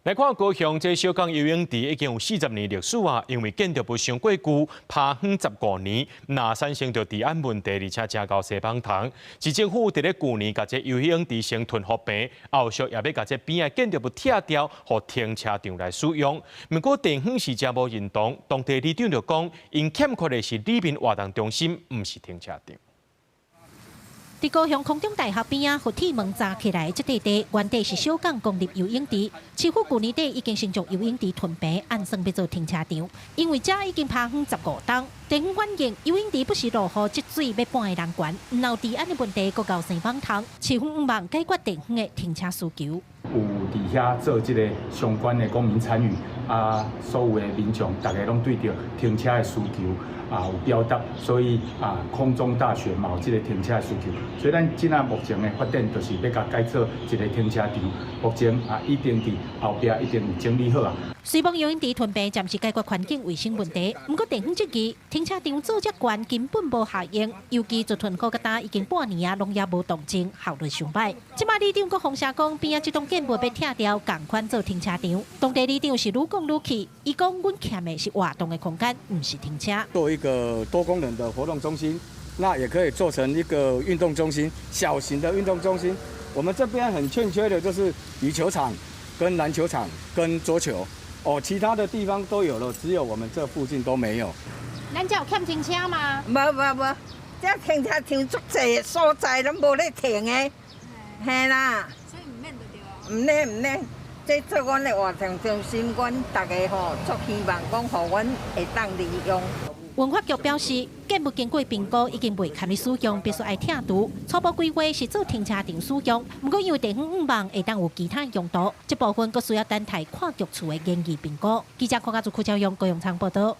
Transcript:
來看高雄這小港游泳池已經有40年歷史啊，因為建築物傷過舊，拋荒15年，若產生著治安問題，而且誠𠢕西枋蟲。市政府佇咧舊年共這游泳池先吞予平，後續也欲共這邊仔建築物拆掉，予停車場來使用。毋過地方是誠無認同，當地里長就講，𪜶欠缺的是里民活動中心，毋是停車場。佇高雄空中大學邊仔，佛鐵門閘起來，這塊地原底是小港公立游泳池，市府舊年底已經先將游泳池吞平，按算欲做停車場。因為這已經拋荒15冬，地方反映游泳池不時落雨積水欲半个人懸，然後治安的問題閣𠢕生枋蟲，市府向望解決地方的停車需求。有佇遐做這个相關的公民參與，啊，所有的民眾逐家攏對著停車的需求啊有表達，所以啊，空中大學嘛有這个停車的需求，所以咱這仔目前的發展就是欲共改做一个停車場，目前啊已經佇後壁已經有整理好啊。雖罔游泳池吞併暫時解決環境衛生問題，毋過地方質疑停車場做遮懸根本無效用，尤其自吞予到今已經半年啊，攏猶無動靜，效率傷䆀。這馬里長閣放聲講，邊仔這棟建物欲拆掉，仝款做停車場。當地里長是愈講愈氣，伊講阮欠的是活動的空間，毋是停車。做一個多功能的活動中心，那也可以做成一個運動中心，小型的運動中心。我們這邊很欠缺的就是羽球場、跟籃球場、跟桌球。哦，其他的地方都有了，只有我們這附近都沒有。咱這有欠停車嗎？無無無，這停車場足濟所在攏無咧停的，嘿啦。所以毋免就對啊。毋免毋免，這做阮的活動中心，阮逐家吼足希望講，予阮會當利用。文化局表示，建物經過評估已經袂堪咧使用，必須愛拆除。初步規劃是做停車場使用，毋過因為地方向望會當有其他用途，這部分閣需要等待跨局處的研議評估。記者柯家祖、柯昭勇、高永昌報道。